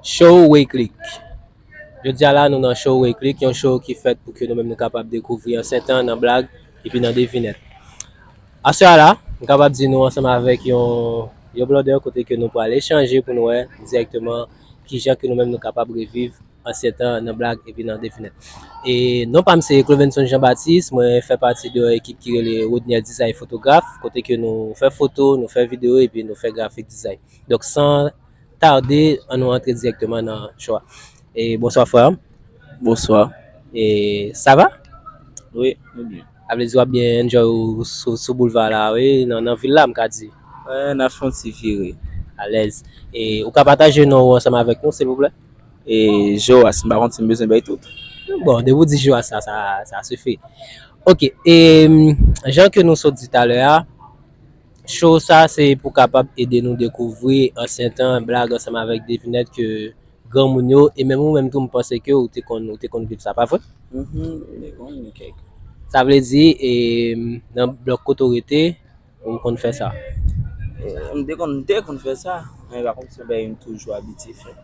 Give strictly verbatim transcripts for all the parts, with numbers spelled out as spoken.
Show Wayclick. Jodi a la, nou nan show Wayclick, yon show ki fèt pou ke nou menm nou kapab dekouvri ansyen tan nan blag epi nan devinèt. Aswè a la, m kapab di nou ansanm avèk yon, yon blòdè kote ke nou pral echanje pou nou wè dirèkteman kijan ke nou menm nou kapab reviv ansyen tan nan blag epi nan devinèt. E non pa m se Clovenson Jean Baptiste, mwen fè pati de yon ekip ki rele Rodniel Design Photograph, kote ke nou fè foto, nou fè videyo epi nou fè graphic design. Donk, san tade, ann nou antre dirèkteman nan show a. E bonswa, frè. Bonswa. E sa va? Wi, nou byen. Sa vle di w ap byen enjoy ou sou, sou boulva la, wi, nan, nan vil la, m ka di. Wi, n ap fè yon ti vire. Alèz. E ou ka pataje non ou ansanm avèk nou, silvouplè? E Joas, m pa konn si m bezwen bay tout. Bon, depi w di Joas, sa, sa, sa sifi. Ok, e, jan ke nou sot di talè a, show sa se pou kapab ede nou dekouvri ansyen tan, blag ansanm avèk devinèt ke granmoun yo, e menm ou menm tou, m panse ke ou te konn, ou te konn viv sa, pa vre? Mhm, m te konn kèk. Sa vle di, e, nan blòk kote w rete, ou konn fè sa? E, m te konn, m te konn fè sa, men pa konn se yon bagay m toujou abitye fè.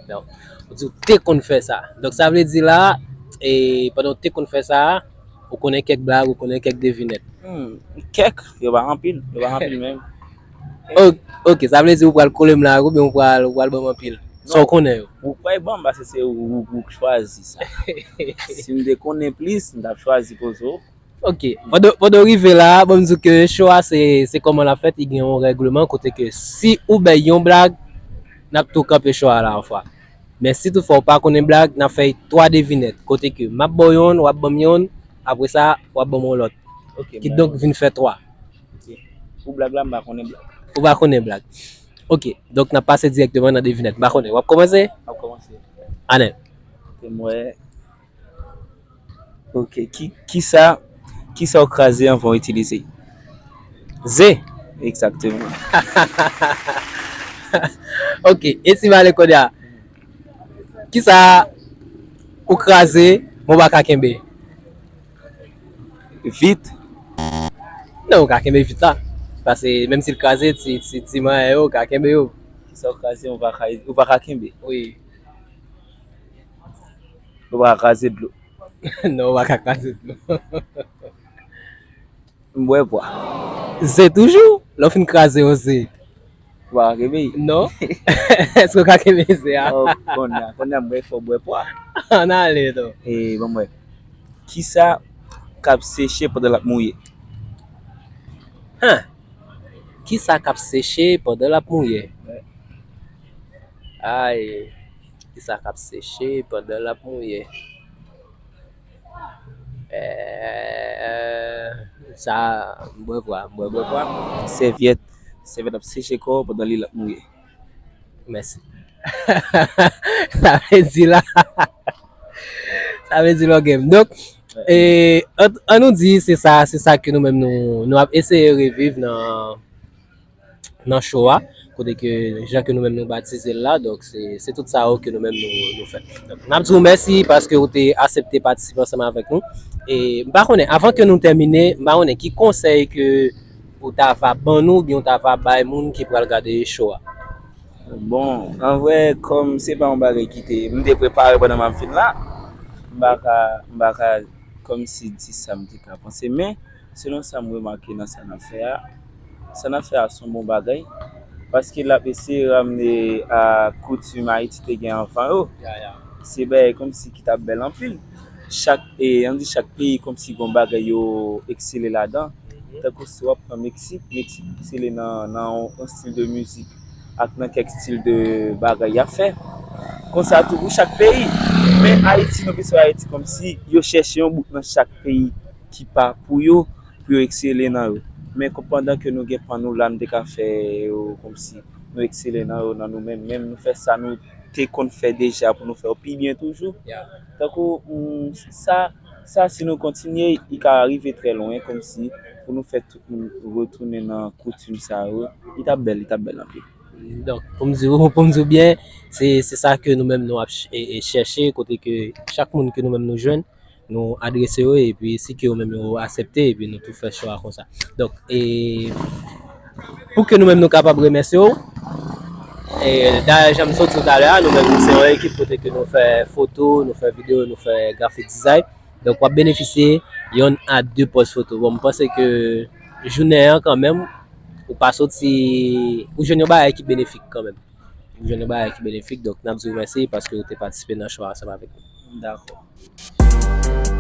Donk, ou di ou te konn fè sa. Donk, sa vle di la, e, pandan ou te konn fè sa, ou konnen kèk blag, ou konnen kèk devinèt. Hmm, kèk, yo pa anpil, yo pa anpil menm. O-, ok, sa vle di ou pral kole m la, oubyen ou pral, ou pral ban m anpil? Sa w konnen yo? Ou pral ban m, paske se ou, ou, ou k chwazi sa. Si m te konnen plis, m t ap chwazi poze w. Ok, pandan, pandan w rive la, ban m di w ke show a se, se kòman l ap fèt, li gen yon règleman kote ke si ou bay yon blag, n ap tou kanpe show a la yon fwa. Men si toutfwa ou pa konnen blag, n ap fè twa devinèt, kote ke m ap ba w yonn, w ap ban m yonn, apre sa, w ap ban m yon lòt. Ok, m bay. Kidonk vin fè twa. Ok. Pou blag la, m pa konnen blag. Ou pa konnen blag. Ok, donk n ap pase dirèkteman nan devinèt. M pa konnen, w ap kòmanse? M ap kòmanse. Ann. Ok, m wè. Ok, ki, kisa, kisa w kraze anvan w itilize? Ze. Egzakteman. Ok, e si m ale kounye a? Kisa ou kraze, men w pa ka kenbe? Vit. Non, ou ka kenbe vit la. Paske menm si l kraze, ti, ti, ti manyen yo, ou ka kenbe yo. Kisa w kraze, ou pa ka, ou pa ka kenbe? Wi. Ou pa ka kraze dlo. Non, ou pa ka kraze dlo. M bwè pwa. Ze toujou? Lè w fin kraze yon ze. Ou pa ka kenbe? Non. Èske w ka kenbe ze a? Oh, kounye a, kounye a m bwè, fò w bwè pwa. Ann ale, non. E, ban m wè. Kisa k ap seche pandan l ap mouye? Hen! Kisa k ap seche pandan l ap mouye? Wè. Ay, kisa k ap seche pandan l ap mouye? Eh, sa, m bwè pwa, m bwè, bwè pwa. Sèvyèt, sèvyèt ap seche kò w pandan li l ap mouye. Mèsi. Sa vle di la, sa vle di lò game. Donk, e, an, an nou di, se sa, se sa ke nou menm nou, nou ap eseye reviv nan, nan show a, kote ke, jan ke nou menm nou batize l la, donk se, se tout sa yo ke nou menm nou, nou fè. Donk, n ap di w mèsi paske ou te aksepte patisipe ansanm avèk nou. E m pa konnen, avan ke nou tèmine, m pa konnen ki konsèy ke ou ta va ban nou, oubyen ou ta va bay moun ki pral gade show a? Bon, an vrè, kòm se pa yon bagay ki te, m te prepare pandan m ap vin la, m pa ka, m pa ka kòmsi di sa m te ka panse, men selon sa m remake nan sa n ap fè a, sa n ap fè a se yon bon bagay, paske l ap eseye ramne a koutim Ayiti te gen anvan yo. Ya, ya. Se bagay kòmsi ki t ap bèl anpil. Chak, e, ann di chak peyi kòmsi gen yon bagay yo eksele ladan. Mhm. Tankou si w ap pran Meksik, Meksik eksele nan, nan yon, yon stil de mizik ak nan kèk stil de bagay y ap fè. Konsa tou pou chak peyi. Men Ayiti, nou plis wè Ayiti kòmsi yo chèche yon bout nan chak peyi ki pa pou yo, pou yo eksele nan yo. Men kon pandan ke nou gen pa nou la, nou te ka fè yo kòmsi nou eksele nan yo, nan nou menm, menm nou fè sa nou te konn fè deja pou nou fè yo pi byen toujou. Ya. Tankou, mm, sa, sa si nou kontinye, li ka rive trè lwen, kòmsi pou nou fè tout moun retounen nan koutim sa yo, li t ap bèl, li t ap bèl anpil. Donk, pou m di w, pou m di w byen, se, se sa ke nou menm nou ap ch-, e, e chèche, kote ke chak moun ke nou menm nou jwenn, nou adrese yo, epi si ke yo menm yo aksepte, epi nou tou fè chwa konsa. Donk, e, pou ke nou menm nou kapab remèsye w, E dayè, jan m sot di w talè a, nou menm nou se yon ekip kote ke nou fè foto, nou fè videyo, nou fè graphic design. Donk w ap benefisye yonn a de pòs foto. Bon, m panse ke jounen an kanmenm, ou pa soti, ou jwenn yon bagay ki benefik kanmenm. Ou jwenn yon bagay ki benefik, donk n ap di w mèsi paske ou te patisipe nan show a ansanm avèk nou. Dakò.